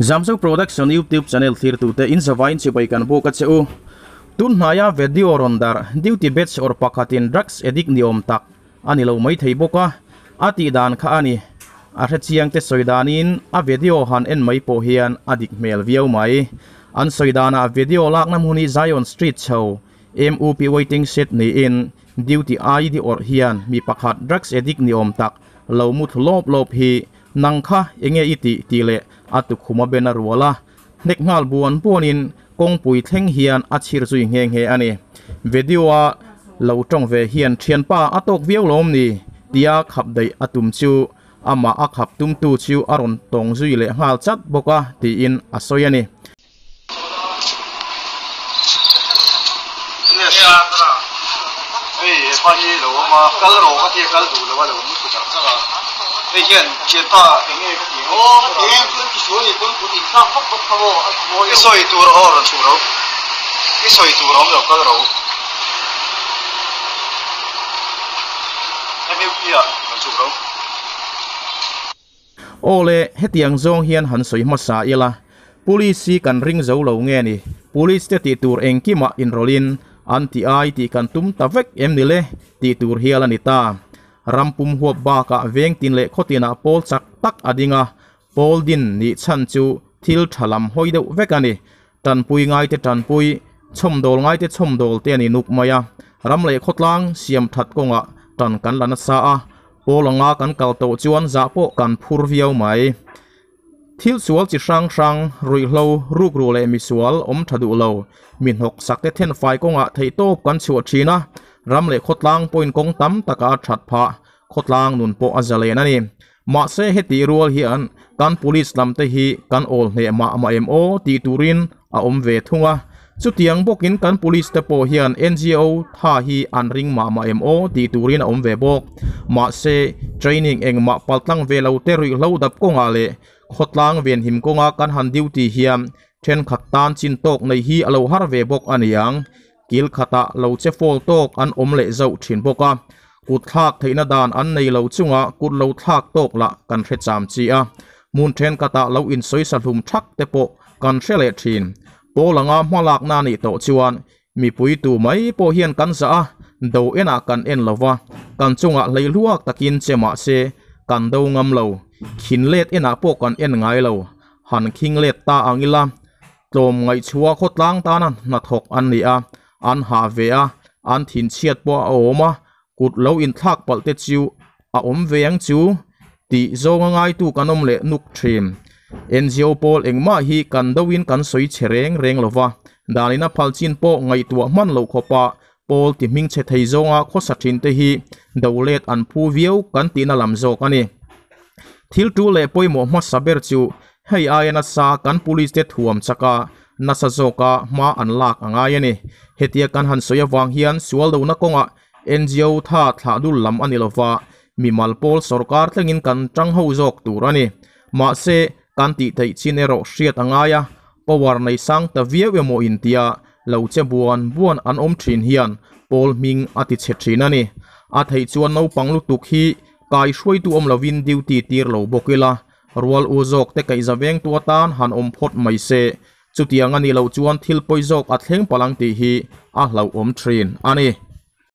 Zamzo Production YouTube channel thlirtute in zavain chibai kan buk a che u. Tun hnaia video rawn darh duty batch or pakhatin drugs addict ni awm tak a ni lo mai thei bawk a, a tih dan kha a ni. A hrechiang te sawi danin a video han en mai pawh hian a dik hmel viau mai. An sawi danah video lakna hmun hi Zion Street chho MUP waiting shed niin duty ID awrh hian mi pakhat drugs addict ni awm tak lo mu thlu lawp lawp hi Nang kha enge i tih tih leh a tukhum a ben a rual a, hnek nghal buan buanin kawngpui thleng hian a chhir zui nghe nghe a ni. Video-a lo tawng ve hian thianpa a tawk viau lawm ni? tia khap daih a tum chu amah a khap tumtu chu a rawn tawng zui leh nghal chat bawk a tiin a sawi a ni. Hei hepa hi lo awm a kal rawh ka tia kal duh lo a lo mu thlu char char a hei hian thianpa eng nge ka ti ang i sawi tur aw rawn chhuh ro i sawi tur a awm lo kal ro MUP ah rawn chhuk ro. Aw le, hetiang zawng hian han sawi hmasa ila, Police hi kan ring zo lo nge ni? Police te tih tur engkimah inrawlhin an ti ai tih kan tum ta vek em ni le? tih tur hial a ni ta. Ram pum huap bakah veng tin leh khaw tinah pawl chak tak a ding a, pawl din nih chhan chu thil tha lam hawi deuh vek a ni. Tanpui ngaite tanpui, chhawmdawl ngaite chhawmdawl te a ni nuk mai a. Ram leh khawtlang siam that kawngah tan kan la nasa a, pawl anga kan kal tawh chuan zah pawh kan phur viau mai. Thil sual chi hrang hrang, ruihhlo, rukru leh misual awm tha duh lo, mi hnawk sak te thenfai kawngah theihtawp kan chhuah thin a, ram leh khawtlang pawhin kawng tam taka a that phah, khawtlang nun pawh a zalen a ni. Mahse hetih rual hian kan police lam te hi kan awl hneh mah mah em aw tih turin a awm ve thung a, chutiang bawkin kan police te pawh hian NGO tha hi an ring mah mah em aw tih turin a awm ve bawk. Mahse training engmah paltlang ve lo te ruihhlo dap kawngah leh khawtlang venhim kawnga kan han duty hian thenkhat tan chin tawk nei hi a lo har ve bawk a niang. Kil khatah lo che fawl tawk an awm leh zauh thin bawk a, kut thlak theihna dan an nei lo chunga kut lo thlak tawk lah kan hre cham chi a, hmun thenkhatah lo insawi sa hlum thak te pawh kan hre leh thin. Pawl anga hmalakna a nih tawh chuan mipui tu mai pawh hian kan zah a, do enah kan en lo va, kan chungah hleihluak takin che mah se kan do ngam lo, khin let enah pawh kan en ngai lo, han khing let ta ang ila. Tlawm ngaihchhuah khawtlang tana hnathawk an ni a, an hah ve a, an thinchhiat pawh a awm a, kut lo inthlak palh te chu a awm ve ang chu tih zawnga ngaitu kan awm leh nuk thin. NGO pawl engmah hi kan doin kan sawi che reng reng lo va, danin a phal chin pawh ngaihtuah hman loh khawpa pawl ti hming chhe thei zawnga khawsa thin te hi do let an phu viau kan tihna lam zawk a ni. Thil tul leh pawimawh hmasa ber chu Hei aia nasa kan police te thuam chak a, nasa zawka hma an lak a ngai a ni. Hetia kan han sawi avang hian sual dona kawngah NGO tha thlah dul lam a ni lova, mimal pawl sorkar thlengin kan tang ho zawk tur a ni. Mahse, kan tih theih chin erawh hriat a ngai a, power nei sang ta viau emaw intia lo che buan buan an awm thin hian pawl hming a ti chhe thin a ni. A theih chuan naupang lutuk hi kai hruaitu awm lovin duty tir lo bawk ila, Rual u zawk te kaihza vengtu atan han awm phawt mai se, chutiang a nih loh chuan thil pawi zawk a thleng palh ang tih hi a hlauhawm thin a ni.